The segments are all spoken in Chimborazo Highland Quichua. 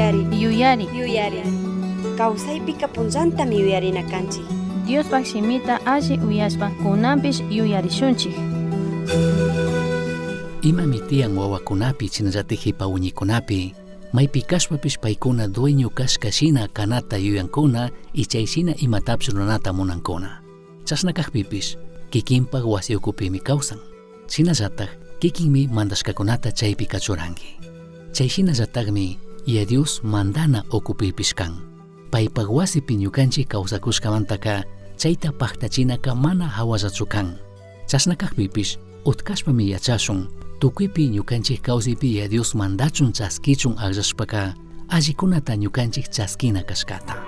Yuyari. Yuyari. Yuyari. Kawsaypika punllantami yuyarina kanchik. Diospaj shimita alli uyashpa kunanpish yuyarishunchik. Imami tiyan wawakunapi shinallatik hipa wiñikunapi, maypi kashpapish paykuna dueño kashka shina kanata yuyankuna y chay shina imatapish ruranata munankuna. Chashna kakpipish kikinpak wasi ukupimi kawsan. Shinallatak kikinmi mandashkakunata chaypi kachuranki. Chay shinallatakmi Yaya Dios mandana ukupipish kan. Paypak wasipi ñukanchik kawsakushkamantaka chayta paktachinaka mana hawallachu kan. Chashna kakpipish utkashpami yachashun tukuypi ñukanchik kawsaypi Yaya Dios mandachun chaskichun akllashpaka allikunata ñukanchik chaskina kashkata.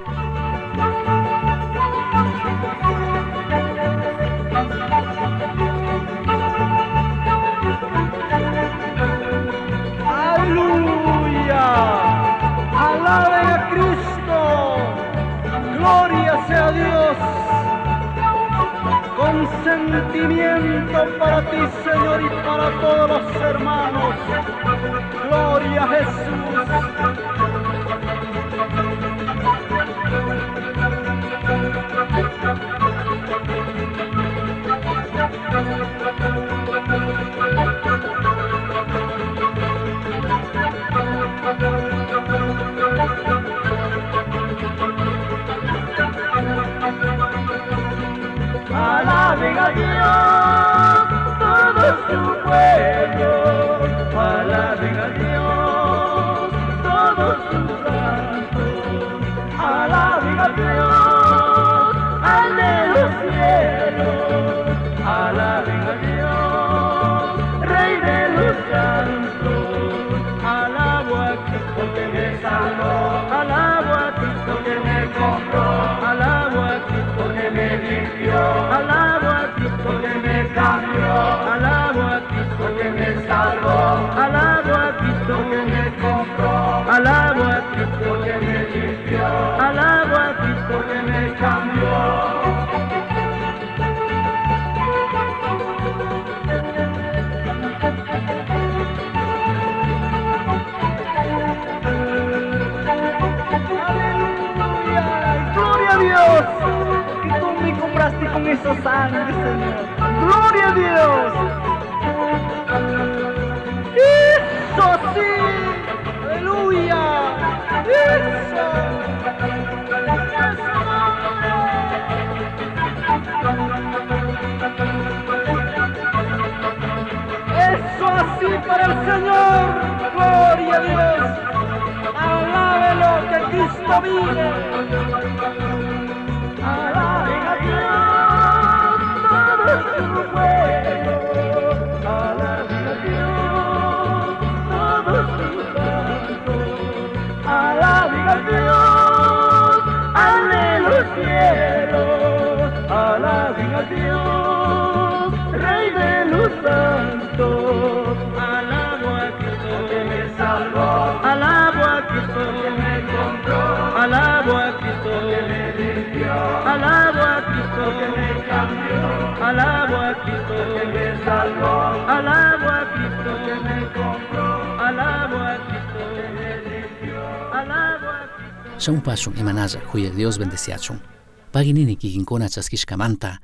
Aleluya. Alaben a Cristo. Gloria sea a Dios. Con sentimiento para ti, Señor, y para todos los hermanos. Gloria a Jesús. Alaben a Dios, todo su pueblo. Alaben a Dios, todos sus santos. Alaben a Dios, al de los cielos. Alaben a Dios, Rey de los santos. Alabo a Cristo que me salvó. Alabo a Cristo que me compró. Alabo a Cristo que me limpió. Alabo a Cristo que me cambió. Alabo a Cristo que me salvó. Alabo a Cristo que me compró. Alabo a Cristo que me limpió. Alabo a Cristo que me cambió. Aleluya. Gloria a Dios. Que tú me compraste con esa sangre, Señor. Gloria a Dios. Eso sí. Aleluya. Eso. Eso. Eso así para el Señor. Gloria a Dios. Alábelo que Cristo vive. Alaben a Dios, todo su pueblo. Alaben a Dios, todos sus santos. Alaben a Dios, al de los cielos. Alaben a Dios, Rey de los santos. Alabo a Cristo que me salvó. Alabo a Cristo que me compró. Alabo a Cristo que me limpió. Alabo a Cristo que me cambió. Alabo a Cristo que me salvó. Alabo a Cristo que me compró. Alabo a Cristo que me limpió. Alabo a Cristo. Shamupasun imanalla huyak Dios bendeciachun. Paginini kikinkuna chaskishkamanta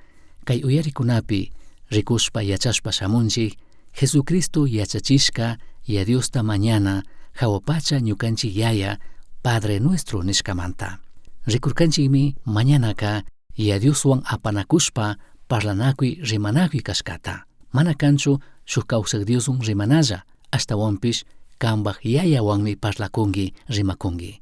kay uyarikunapi rikushpa yachashpa shamunchik Jesucristo yachachishka ya Diosta mañana hawa pacha ñukanchik yaya Padre Nuestro nishkamanta. Rikurkanchikmi mañanaka ya Dioswan apanakushpa parlanakuy rimanakuy kashkata. Mana kanchu shuk kawsak Dioswan rimanalla, ashtawanpish kambaj yayawanmi parlakunki rimakunki.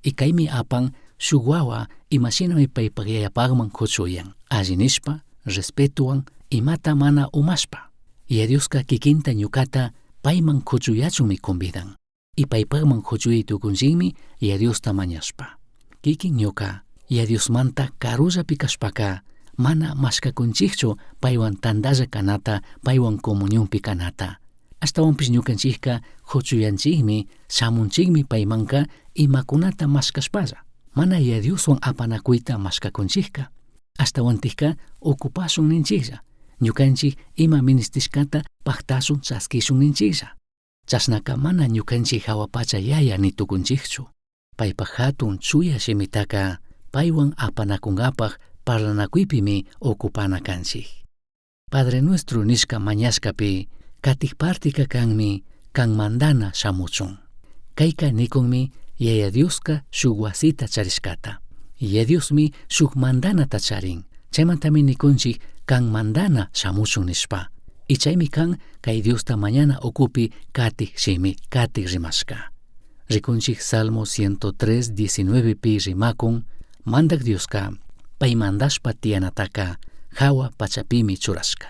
Y kaymi apan shuk wawa imashinami paypak yayapakman kuchuyan, alli nishpa, respetuwan, imata mana umashpa. Yaya Dioska kikinta ñukata payman kuchuyachunmi convidan. Y paypakman kuchuy tukunchikmi Yaya Diosta mañashpa. Kikin ñuka Yaya Diosmanta karullapi kashpaka mana mashkakunchikchu paywan tantalla kanata, paywan comunionpi kanata. Ashtawanpish ñukanchikka huchuyanchikmi, shamunchikmi paymanka imakunata mashkashpalla. Mana Yaya Dioswan apanakuyta mashkakunchikka. Ashtawantikka ocupashun ninchiklla. Ñukanchik ima ministishkata paktashun chaskishun ninchiklla. Chashnaka mana ñukanchik hawa pacha yaya ni tukunchikchu. Paipaj jatun chuya shimitaka paihuan apanacungapaj parlanacuypimi ocupana canchij. Padre Nuestro nishka mañashkapi katij partika kanmi kan mandana shamuchun. Kayka nikunmi Yaya Dioska shuk wasita charishkata. Yaya Diosmi shuk mandanata charin. Chaymantami nikunchik kan mandana shamuchun nishpa. Y chaymi kan kay Diosta mañana ukupi katij shimi, katij rimashka. Rikunchik Salmo 103, 19 pi rimakun, Mandak Dioska pay mandashpa tiyanataka hawa pachapimi churashka.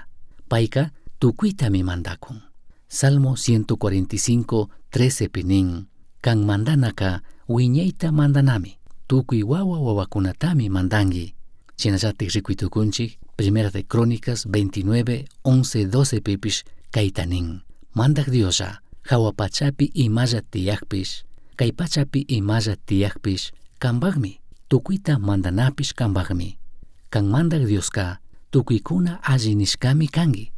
Payka tukuytami mandakun. Salmo 145, 13 pi nin, kan mandanaka wiñayta mandanami, tukuy wawa wawakunatami mandanki. Shinallatik rikuy tukunchik, Primera de Crónicas 29, 11, 12 pipish kayta nin. Mandak Dioslla, hawa pachapi imalla tiyakpish, kay pachapi imalla tiyakpish, kanpakmi, tukuyta mandanapish kanpakmi. Kan mandak Dioska, tukuykuna alli nishkami kanki.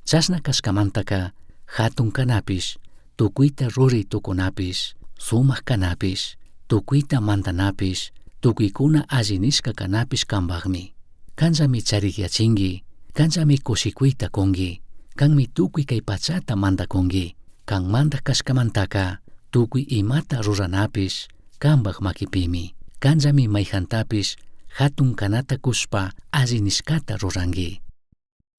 Chashna kashkamantaka, hatun kanapish, tukuyta ruray tukunapish, sumak kanapish, tukuyta mandanapish, tukuykuna alli nishka kanapish kanpakmi. Kanllami charikyachinki, kanllami kushikuyta kunki, kanmi tukuy kay pachata mandakunki, kan mandak kashkamantaka, tukuy imata ruranapish, kanpak makipimi. Kanllami mayjantapish, hatun kanata kushpa alli nishkata ruranki.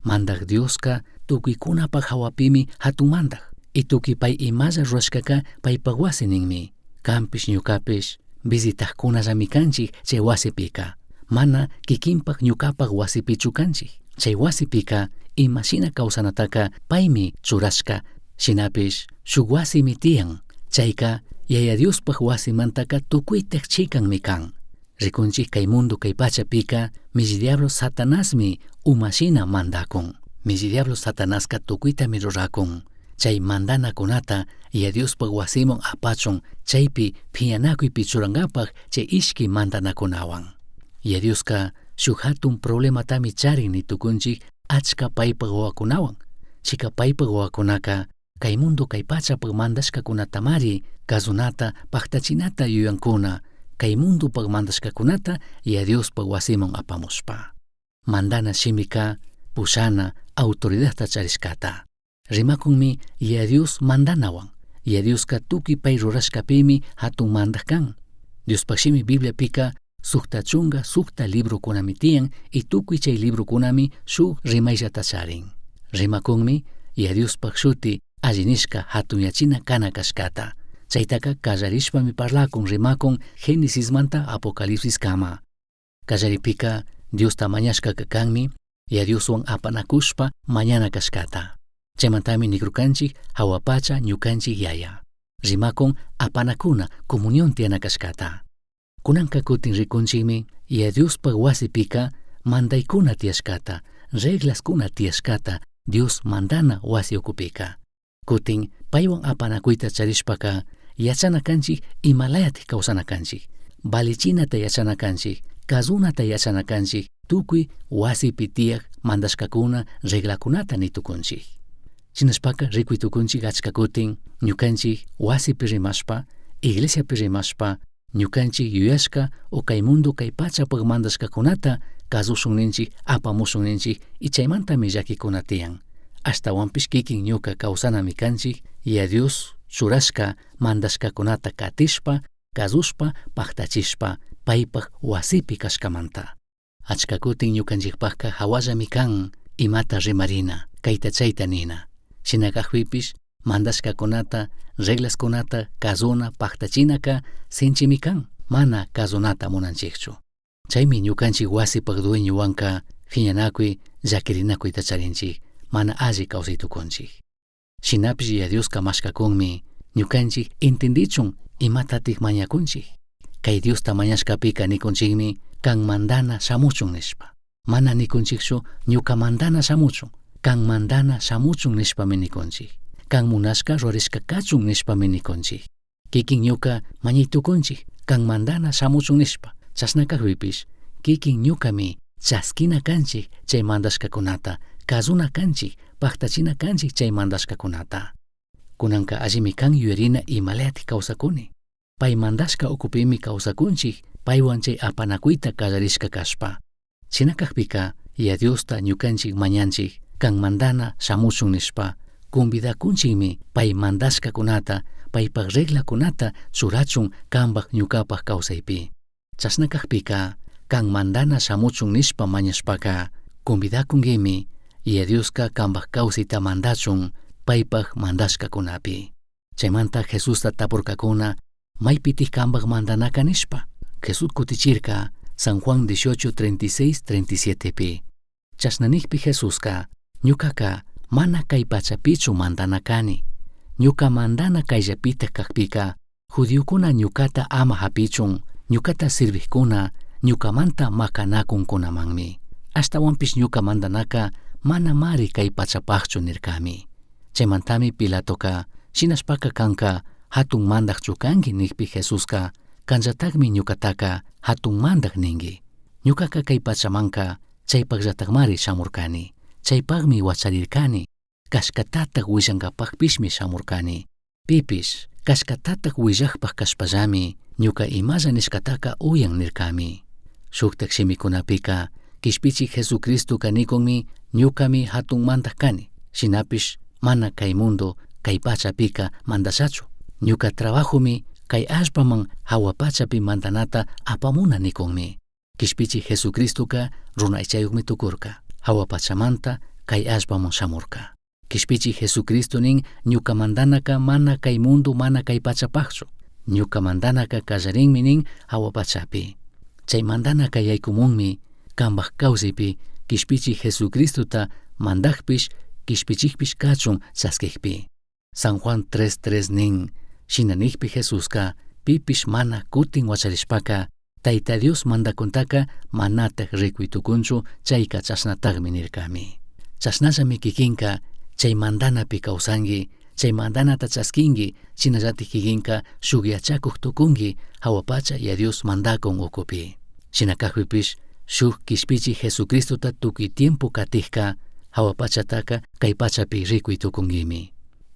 Mandak Dioska tukuykunapak hawapimi hatun mandak. Y tukuy pay imalla rurashkaka paypak wasi ninmi. Kanpish ñukapish visitajkunallami kanchik chay wasipika. Mana kikinpak ñukapak wasipichu kanchik. Chay wasipika imashina kawsanataka paymi churashka. Shinapish shuk wasimi tiyan. Chayka Yaya Diospaj wasimantaka tukuytak chikanmi kan. Rikunchik kay mundo kay pachapika milli diablo Satanasmi umashina mandakun. Milli diablo Satanaska tukuytami rurakun. Chay mandanakunata Yaya Diospaj wasiman apachun chaypi phiñanakuypi churankapak chay ishki mandanakunawan. Yaya Dioska shuk hatun problematami charin nitukunchik achka paypak wawakunawan. Chika paypak wawakunaka kay mundo kay pachapaj mandashkakunatamari kazunata paktachinata yuyankuna kay mundopak mandashkakunata Yaya Diospaj wasiman apamushpa. Mandana shimika pushana autoridadta charishkata. Rimakunmi Yaya Dios mandanawan. Yaya Dioska tukuy pay rurashkapimi hatun mandak kan. Diospaj shimi Bibliapika 66 librokunami tiyan y tukuy chay librokunami shuk rimayllata charin. Rimakunmi Yaya Diospaj shuti alli nishka hatunyachina kana kashkata. Chaytaka kallarishpami parlakun rimakun Génesismanta Apocalipsiskama. Kallaripika Diosta mañashkaka kanmi Yaya Dioswan apanakushpa mañana kashkata. Chaymantami nikrukanchik hawa pacha ñukanchik Yaya. Rimakun apanakuna comunión tiyana kashkata. Kunanka kutin rikunchikmi Yaya Diospaj wasipika mandaykuna tiyashkata, reglaskuna tiyashkata Dios mandana wasi ukupika. Kutin paywan apanakuyta charishpaka yachana kanchik imalayatik kawsana kanchik, valichinata yachana kanchik, kazunata yachana kanchik, tukuy wasipi tiyak mandashkakuna reglakunata nitukunchik. Shinashpaka rikuy tukunchik achka kutin ñukanchik wasipi rimashpa, iglesiapi rimashpa, ñukanchik yuyashka o kay mundo kay pachapaj mandashkakunata kazushun ninchik, apamushun ninchik y chaymantami llakikuna tiyan. Ashtawanpish kikin ñuka kawsanami kanchik, Yaya Dios churashka mandashkakunata katishpa, kazushpa, paktachishpa, paypaj wasipi kashkamanta. Achka kutin ñukanchikpajka hawallami kan imata rimarina, kayta chayta nina. Shina kajpipish mandashkakunata, reglaskunata kazuna, paktachinaka sinchimi kan, mana kazunata munanchikchu. Chaymi ñukanchik wasipaj dueñowanka phiñanakuy, llakirinakuyta charinchik, mana alli kawsay tukunchik. Shinapish Yaya Dioska mashkakunmi ñukanchik entendichun imatatik mañakunchik. Kay Diosta mañashkapika nikunchikmi kan mandana shamuchun nishpa. Mana nikunchikchu ñuka mandana shamuchun, kan mandana shamuchun nishpami nikunchik. Kan munashka rurashka kachun nishpami nikunchik. Kikin ñuka mañay tukunchik, kan mandana shamuchun nishpa. Chashna kakpipish kikin ñukami chaskina kanchik chay mandashkakunata, kazuna kanchik, paktachina kanchik chay mandashkakunata. Kunanka allimi kan yuyarina imalayatik kawsakuni. Pai mandashca ucupimi causacunchij, paihuan chay apanacuita callarishca cashpa. Shina cajpica, Yaya Diosta ñucanchij mañanchij, can mandana shamuchun nishpa, convidacunchijmi pai mandashcacunata, paipaj reglacunata churachun cambaj ñucapaj causaipi. Chashna cajpica, can mandana shamuchun nishpa mañashpaca, convidacunguimi, Yaya Diosca cambaj causaita mandachun paipaj mandashcacunapi. Chaimanta Jesusta tapurcacuna, maipitij cambaj mandanaca nishpa. Jesús cutichirca, San Juan 18, 36, 37 pi. Chashna nijpi Jesusca, ñucaca mana cai pachapichu mandana cani. Ñuca mandana caillapitaj cajpica, judiocuna ñucata ama japichun, ñucata sirvijcuna ñucamanta macanacuncunamanmi. Ashtahuanpish ñuca mandanaca manamari cai pachapajchu nircami. Chaimantami Pilatoca, shinashpaca canca jatun mandajchu cangui nijpi Jesusca, canllatajmi ñucataca jatun mandaj ningui. Ñucaca cai pachamanca chaipajllatajmari shamurcani. Chaipajmi huacharircani. Cashcatataj huillangapajpishmi shamurcani. Pipish cashcatataj huillajpaj cashpallami ñuca imalla nishcataca uyan nircami. Shujtaj shimicunapica Quishpichij Jesucristoca nicunmi ñucami jatun mandaj cani. Shinapish mana cai mundo cai pachapica mandashachu. Ñuca trabajomi cai allpaman jahua pachapi mandanata apamuna nicunmi. Quishpichij Jesucristoca runa aichayujmi tucurca. Jahua pachamanta cai allpaman shamurca. Quishpichij Jesucristo nin ñuca mandanaca mana cai mundo mana cai pachapajchu. Ñuca mandanaca callarinmi nin jahua pachapi. Chai mandanaca yaicumunmi cambaj causaipi Quishpichij Jesucristota mandajpish quishpichijpish cachun chasquijpi. San Juan 3.3 nin, shina nijpi Jesusca pipish mana cutin huacharishpaca Taita Dios mandacuntaca manataj ricui tucunchu chaica chashnatajmi nircami. Chashnallami kikinka chay mandanapi causangui, chay mandanata chasquingui, shinallataj kikinka shuk yachakuj tucungui jahua pacha Yaya Dios mandacun ucupi. Shina cajpipish shuk quishpichij Jesucristota tucui tiempo catijca jahua pachataca cai pachapi ricui tucunguimi.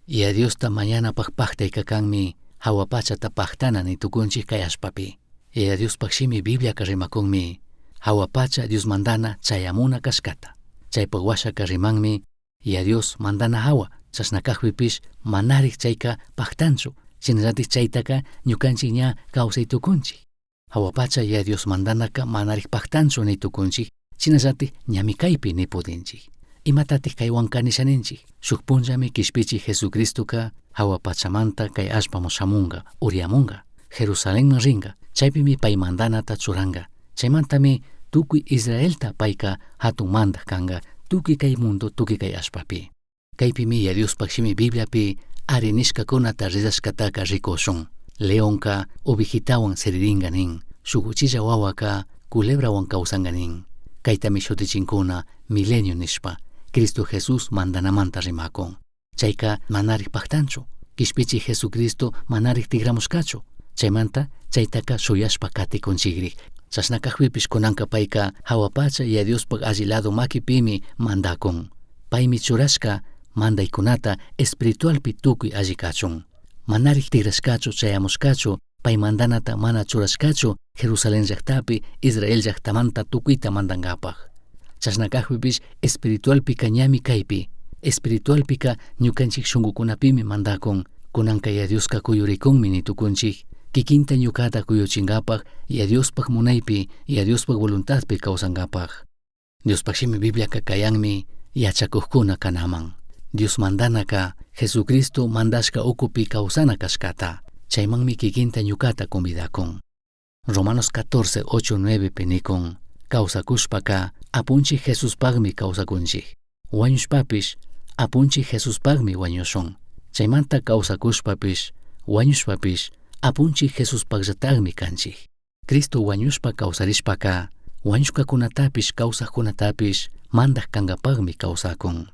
Yaya Diosta mañanapaj pajtaica canmi jahua pachata pajtana ni tucunchij cai allpapi. Yaya Diospaj shimi Bibliaca rimacunmi jahua pacha Dios mandana chayamuna cashcata. Chaypaj huashaca rimanmi Yaya Dios mandana jahua chashna cajpipish manarij chaica pajtanchu, shinallataj chaitaca ñucanchij ña causai tucunchij. Jahua pacha Yaya Dios mandanaca manarij pajtanchu ni tucunchij, shinallataj ñami caipi ni pudinchij. Imatataj caihuanca nisha ninchij? Shuj punllami quishpichij Jesucristoca jahua pachamanta cai allpaman shamunga, uriyamunga. Jerusalenman ringa, chaipimi pai mandanata churanga. Chaimantami tucui Israelta paica jatun mandaj canga, tucui cai mundo, tucui cai allpapi. Caipimi Yaya Diospaj shimi Bibliapi ari nishcacunata rezashcataca ricushun. Leonca ovejitahuan siriringa nin, shuk uchilla huahuaca culebrahuan causanga nin. Caitami shutichincuna milenio nishpa, Cristo Jesús mandanamanta rimacun. Chaica manarij pajtanchu, quishpichij Jesucristo manarij tigramushcachu. Chaimanta chaitaca shuyashpa caticunchigri. Chashna cajpipish cunanca paica jahua pacha Yaya Diospaj alli lado maquipimi mandacun. Paimi churashca mandaicunata espiritualpi tucui alli cachun. Manarij tigrashcachu chayamushcachu, pai mandanata mana churashcachu Jerusalén llajtapi Israel llajtamanta tucuita mandangapaj. Chashna cajpipish espiritualpica ñami caipi. Espiritualpica ñucanchij shungucunapimi mandacun. Cunanca Yaya Diosca cuyuricunmi ni tucunchij. Kikinta ñucata cuyuchingapaj Yaya Diospaj munaipi, Yaya Diospaj voluntadpi causangapaj. Diospaj shimi Bibliaca cayanmi yachacujcuna canaman. Dios mandanaca Jesucristo mandashca ucupi causana cashcata. Chaimanmi kikinta ñucata convidacun. Romanos 14, 8, 9 pi nicun, causacushpaca apunchij Jesuspajmi causacunchij. Huañushpapish apunchij Jesuspajmi huañushun. Chaimanta causacushpapish, huañushpapish apunchij Jesuspajllatajmi canchij. Cristo huañushpa causarishpaca, huañushcacunatapish causajcunatapish mandaj cangapajmi causacun.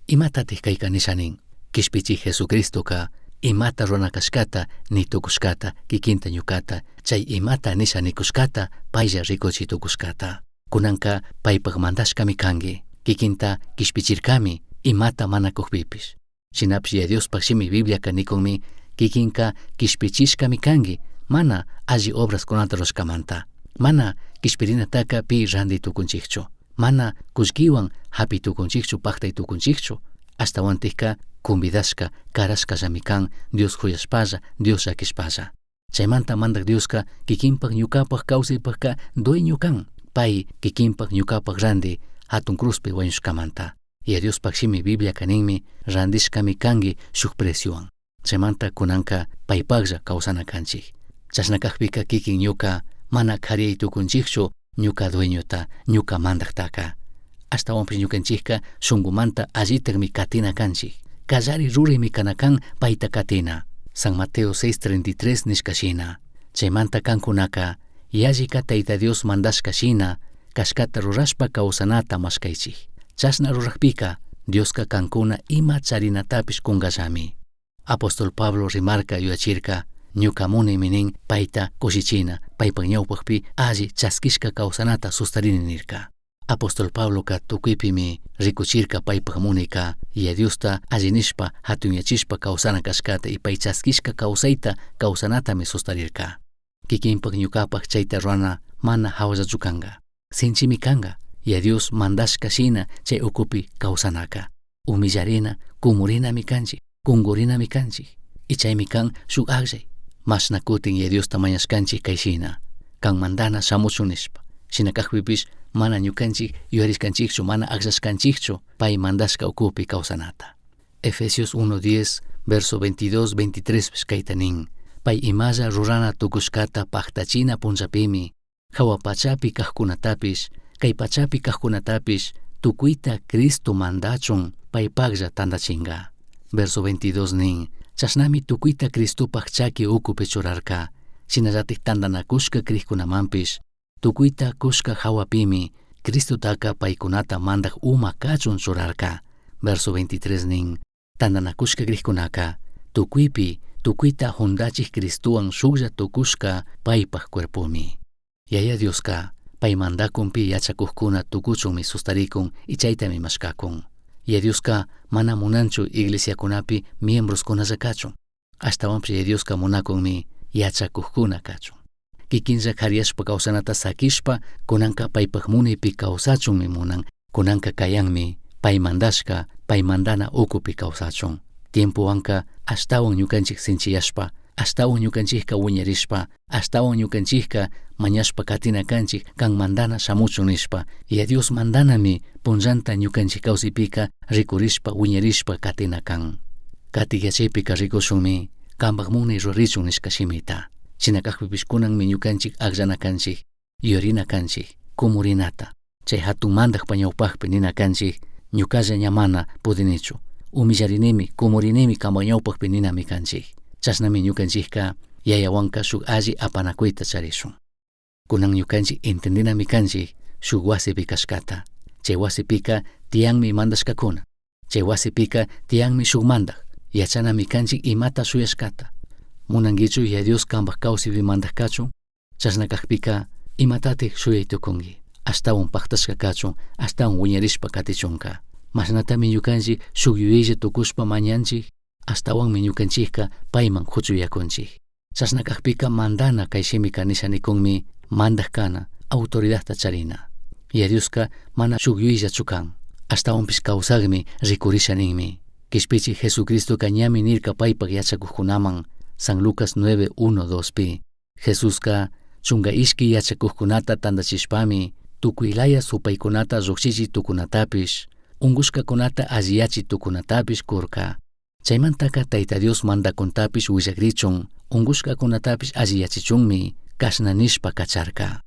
Imatataj caica nisha nin? Quishpichij Jesucristoca imata rurana cashcata ni tucushcata, kikinta ñucata, chay imata nisha nicushcata pailla ricuchi tucushcata. Cunanca paipaj mandashcami cangui, kikinta quishpichircami imata mana cujpipish. Shinapish Yaya Diospaj shimi Bibliaca nicunmi kikinka quishpichishcami cangui, Mana alli obraskunata rurashkamanta. Mana kishpirinataka pi ranti tukunchikchu. Mana kullkiwan hapi tukunchikchu, paktay tukunchikchu. Ashtawantikka convidashka, karashkallami kan Dios juyashpalla, Dios llakishpalla. Chaymanta mandak Dioska kikinpak ñukapak kawsaypakka dueño kan. Pay kikinpak ñukapak ranti hatun cruzpi wañushkamanta. Yaya Diospak shimi Bibliaka ninmi randishkami kanki shuk preciowan. Chaymanta kunanka paypaklla kawsana kanchik. Chashna kakpika kikin ñuka mana kariyay tukunchikchu ñuka dueñota, ñuka mandaktaka. Ashtawanpish ñukanchikka shunkumanta allitakmi katina kanchik. Kallari ruraymi kana kan payta katina. San Mateo 6:33 nishka shina. Chaymanta kankunaka yallika Tayta Dios mandashka shina kashkata rurashpa kawsanata mashkaychik. Chashna rurakpika Dioska kankuna ima charinatapish kunkallami. Apóstol Pablo rimarka yuyachirka ñuka munaymi nin payta kushichina, paypak ñawpakpi alli chaskishka kawsanata sustarini nirka. Apóstol Pabloka tukuypimi rikuchirka paypak munayka Yaya Diosta alli nishpa hatunyachishpa kawsana kashkata y pay chaskishka kawsayta kawsanatami sustarirka. Kikinpak ñukapak chayta rurana mana hawallachu kanka. Sinchimi kanka, Yaya Dios mandashka shina chay ukupi kawsanaka. Humillarina, kumurinami kanchik, kunkurinami kanchik. Y chaymi kan shuk akllay. Mashna kutin Yaya Diosta mañashkanchik kay shina, kan mandana shamuchun nishpa. Shina kakpipish mana ñukanchik yuyarishkanchikchu, mana akllashkanchikchu pay mandashka ukupi kawsanata. Efesios 1:10, verso 22, 23 kayta nin. Pay imalla rurana tukushkata paktachina punllapimi, hawa pachapi kajkunatapish, kay pachapi kajkunatapish, tukuyta Cristo mandachun paypaklla tantachinka. Verso 22 nin, chashnami tukuyta Cristopak chaki ukupi churarka, shinallatik tantanakushka krikkunamanpish, tukuyta kushka hawapimi, Cristotaka paykunata mandak uma kachun churarka. Verso 23 nin, tantanakushka krikkunaka, tukuypi, tukuyta hundachik Cristowan shuklla tukushka paypak cuerpomi. Yaya Dioska, pay mandakunpi yachakukkuna tukuchunmi sustarikun y chaytami mashkakun. Yaya Dioska mana munanchu iglesiakunapi miembroskunalla kachun. Ashtawanpish Yaya Dioska munakunmi yachakukkuna kachun. Kikinlla kariyashpa kawsanata sakishpa kunanka paypak munaypi kawsachunmi munan. Kunanka kayanmi pay mandashka, pay mandana ukupi kawsachun. Tiempowanka ashtawan ñukanchik sinchiyashpa, ashtawan ñukanchikka wiñarishpa, ashtawan ñukanchikka mañashpa katina kanchik kan mandana shamuchun nishpa. Yaya Dios mandanami punllanta ñukanchik kawsaypika rikurishpa wiñarishpa katina kan. Katik yachaypika rikushunmi kanpak munay rurarichun nishka shimita. Shina kakpipish kunanmi ñukanchik akllana kanchik, yuyarina kanchik, kumurinata. Chay hatun mandakpa ñawpakpi nina kanchik, ñukalla ña mana pudinichu. Humillarinimi, kumurinimi kanpak ñawpakpi ninami kanchik. Chashnami ñukanchikka yayawanka shuk alli apanakuyta charishun. Kunan ñukanchik entendinami kanchik shuk wasipi kashkata. Chay wasipika tiyanmi mandashkakuna. Chay wasipika tiyanmi shuk mandak. Yachanami kanchik imata shuyashkata. Munankichu Yaya Dios kanpak kawsaypi mandak kachun? Chashna kakpika imatatik shuyay tukunki? Ashtawan paktashka kachun, ashtawan wiñarishpa katichunka. Mashnatami ñukanchik shuk yuyaylla tukushpa mañanchik, ashtawanmi ñukanchikka payman huchuyakunchik. Chashna kakpika mandana kay shimika nisha nikunmi mandak kana, autoridadta charina. Yaya Dioska mana shuk yuyayllachu kan. Ashtawanpish kawsakmi rikurisha ninmi. Kishpichik Jesucristoka ñami nirka paypak yachakukkunaman San Lucas 9, 1, 2 pi. Jesuska chunka ishki yachakukkunata tantachishpami tukuylaya supaykunata llukchichi tukunatapish, unkushkakunata alliyachi tukunatapish kurka. Chaymantaka Tayta Dios mandakuntapish willakrichun, unkushkakunatapish alliyachichunmi kashna nishpa kacharka.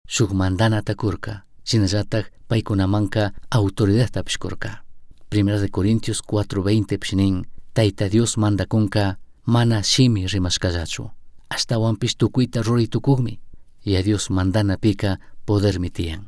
Shuk mandanata kurka, shinallatak paykunamanka autoridadtapish kurka. Primera de Corintios 4:20 pish nin, Tayta Dios mandakunka mana shimi rimashkallachu, ashtawanpish tukuyta ruray tukukmi. Yaya Dios mandanapika podermi tiyan.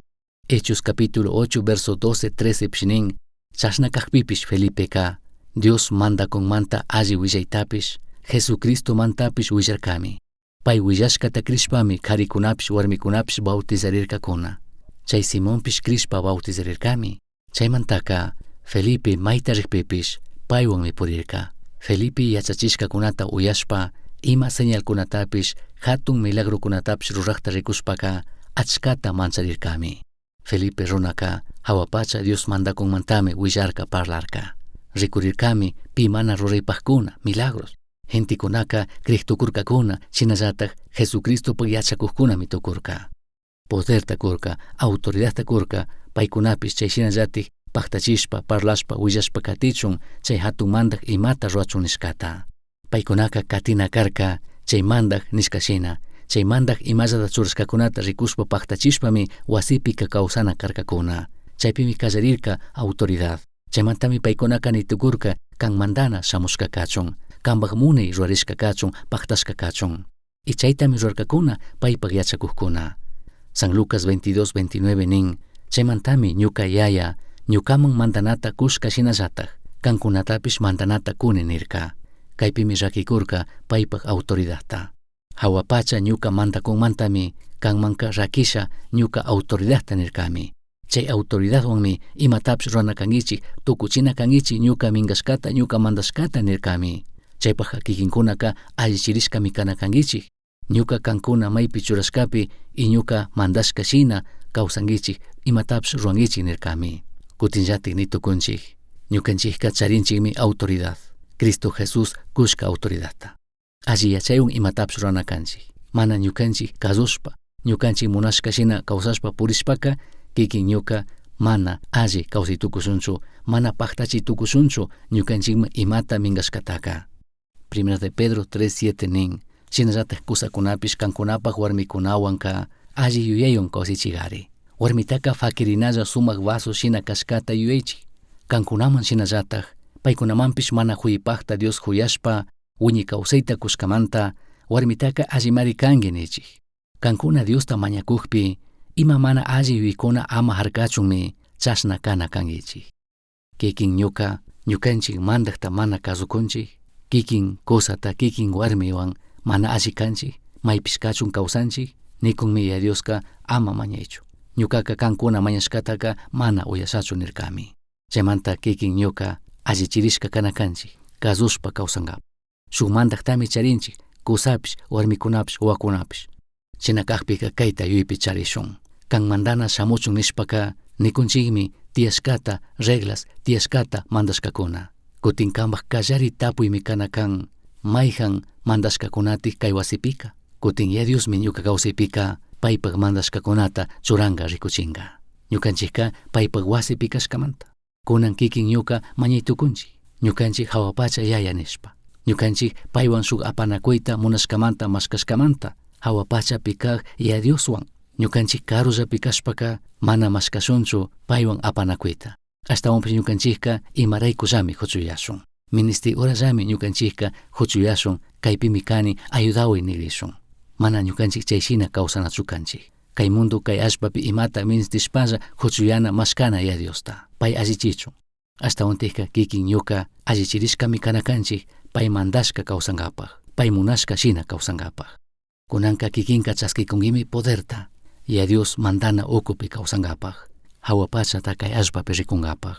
Hechos capítulo 8 verso 12 13 pish nin, chashna kakpipish Felipeka Dios mandakunmanta alli willaytapish, Jesucristomantapish willarkami. Pay willashkata crishpami karikunapish warmikunapish bautizarirkakuna. Chay Simonpish crishpa bautizarirkami. Chaymantaka Felipe mayta rikpipish paywanmi purirka. Felipe yachachishkakunata uyashpa ima señalkunatapish Jatun milagrocunatapish rurajta ricushpaca achcata mancharircami. Felipe runaca jahua pacha Dios mandacunmantami huillarca parlarca. Ricurircami pi mana ruraipajcuna, milagros. Gentecunaca crij tucurcacuna, shinallataj Jesucristopaj yachacujcunami tucurca. Poderta curca, autoridadta curca, paicunapish chay shinallataj pajtachishpa, parlashpa, huillashpa catichun, chay jatun mandaj imata ruachun nishcata. Paicunaca catina carca, chay mandaj nishca shina, chay mandaj imallata churashcacunata ricushpa pajtachishpami huasipika causana carcacuna. Chaypimi callarirca autoridad. Chaymantami paicunaca nitucurca can mandana shamushca cachun, cambaj munai rurarishca cachun, pajtashca cachun. Y chaytami rurarcacuna paipaj yachacujcuna. San Lucas 22, 29 nin, chaymantami ñuca yaya, ñucaman mandanata cushca shinallataj, cancunatapish mandanata cuni nirca. Caypimi raquicurca paipaj autoridadta. Jahua pacha ñuca mandacunmantami canmanca raquisha ñuca autoridadta nircami. Chay autoridadwanmi imatapish rurana canguichij, tucuchina canguichij ñuca mingashcata, ñuca mandashcata nircami. Chaypajka kikinkunaka allichirishkami kana canguichij. Ñuca cancuna maipi churashcapi y ñuca mandashca shina kawsanguichij, imatapish ruranguichij nircami. Kutinllatik ni tucunchij. Ñukanchikka charinchikmi autoridad. Cristo Jesús kushka autoridadta. Alli yachaywan imatapish rurana kanchik. Mana ñukanchik kazushpa, ñukanchik munashka shina kawsashpa purishpaka, kikin ñuka mana alli kawsay tukushunchu, mana pajtachi tukushunchu ñukanchikman imata minkashkataka. Primera de Pedro 3:7 nin, shinallataj kusakunapish kankunapaj warmikunawanka alli yuyaywan kawsaychigari. Warmitaka faquirinalla sumak vaso shina kashkata yuyaychik. Kankunaman shinallataj, paykunamanpish mana huypajta Dios huyashpa, wiñi kawsayta kushkamanta, warmitaka allimari kanki nichik. Kankuna Diosta mañakukpi, ima mana alli yuyaykuna ama harkachunmi chashna kana kankichik. Kikin ñuka, ñukanchik mandakta mana kasukunchik, kikin kusata, kikin warmiwan mana alli kanchik, maypish kachun kawsanchik, nikunmi Yaya Dioska ama mañaychu. Ñukaka kankuna mañashkataka mana uyashachu nirkami. Chaymanta kikin ñuka allichirishka kana kanchik, kasushpa kawsankapa. Shuk mandaktami charinchik, kusapish, warmikunapish, wawakunapish. Shina kakpika kayta yuyaypi charishun. Kan mandana shamuchun nishpaka nikunchikmi tiyashkata reglas, tiyashkata mandashkakuna. Kutin kanpak kallari tapuymi kana kan, mayjan mandashkakunatik kay wasipika. Kutin Yaya Diosmi ñuka kawsaypika paypak mandashkakunata churanka rikuchinka. Ñukanchikka paypak wasipi kashkamanta. Kunan kikin ñuka mañay tukunchik, ñukanchik jahua pacha Yaya nishpa. Ñukanchik paywan shuk apanakuyta munashkamanta mashkashkamanta, jahua pachapi kak Yaya Dioswan, ñukanchik karullapi kashpaka mana mashkashunchu paywan apanakuyta. Ashtawanpish ñukanchikka imaraykullami huchuyashun. Ministi horallami ñukanchikka huchuyashun, kaypimi kani ayudaway nirishun. Mana ñukanchik chay shina kawsanachu kanchik. Kay mundo kay allpapi imata ministishpalla huchuyana mashkana Yaya Diosta. Pay allichichun. Ashtawantikka kikin ñuka allichirishkami kana kanchik pay mandashka kawsankapaj, pay munashka shina kawsankapaj. Kunanka kikinka chaskikunkimi poderta, Yaya Dios mandana ukupi kawsankapaj, jahua pachata kay allpapi rikunkapaj.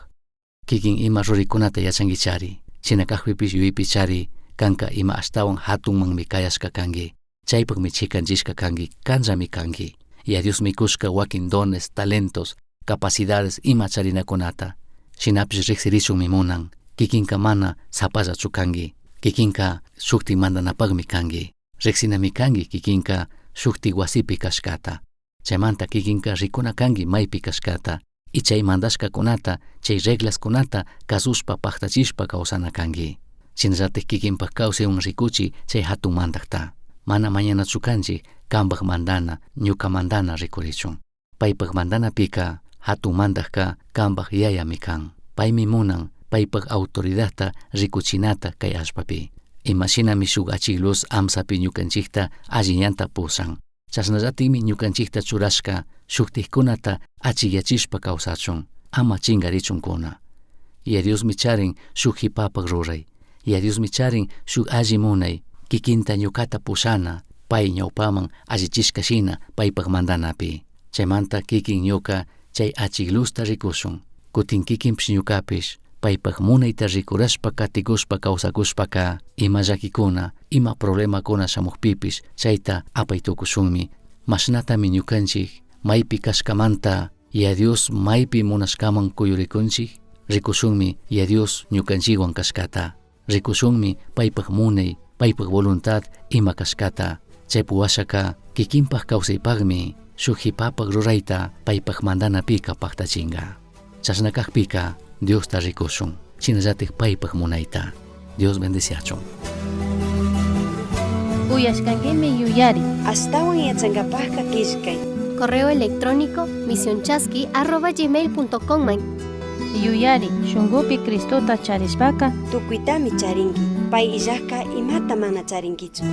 Kikin ima rurikunata yachankichari, shina kakpipish yuyaypi chari, kanka ima ashtawan hatunmanmi kayashka kanki, chaypakmi chikanchishka kanki, kanllami kanki. Yaya Diosmi kushka wakin dones, talentos, capacidades ima charinakunata. Shinapish riksirichunmi munan, kikinka mana sapallachu kanki, kikinka shukti mandanapakmi kanki. Riksinami kanki kikinka shukti wasipi kashkata. Chaymanta kikinka rikuna kanki maypi kashkata. Y chay mandashkakunata, chay reglaskunata kasushpa paktachishpa kawsana kanki. Shinallatik kikinpak kawsaywan rikuchi chay hatun mandakta. Mana mañanachu kanchik kanpak mandana, ñuka mandana rikurichun. Paypak mandanapika hatun mandakka kanpak yayami kan. Paymi munan paypak autoridadta rikuchinata kay allpapi. Imashinami shuk achik luz amsapi ñukanchikta alli ñanta pusan. Chashnallatikmi ñukanchikta churashka shuktikkunata achikyachishpa kawsachun, ama chinkarichunkuna. Yaya Diosmi charin shuk jipapak ruray. Yaya Diosmi charin shuk alli munay, kikinta ñukata pushana, pay ñawpaman allichishka shina paypak mandanapi. Chaymanta kikin ñuka chay achik luzta rikushun. Kutin kikinpish ñukapish Paypak munayta rikurashpa katikushpa kawsakushpaka ima llakikuna, ima problemakuna shamukpipish chayta apay tukushunmi. Mashnatami ñukanchik maypi kashkamanta Yaya Dios maypi munashkaman kuyurikunchik, rikushunmi Yaya Dios ñukanchikwan kashkata. Rikushunmi paypak munay, paypak voluntad ima kashkata. Chaypi washaka kikinpak kawsaypakmi shuk jipapak rurayta paypak mandanapika paktachinka. Chashna kakpika Diosta rikushun, shinallatik paypak munayta. Dios bendeciachun. Uyashkankimi yuyari. Ashtawan yachankapajka killkay. Correo electrónico misionchasqui@gmail.com man. Yuyari, shunkupi Cristota charishpaka Tukuytami charinki. Pay illajka imata mana charinkichu.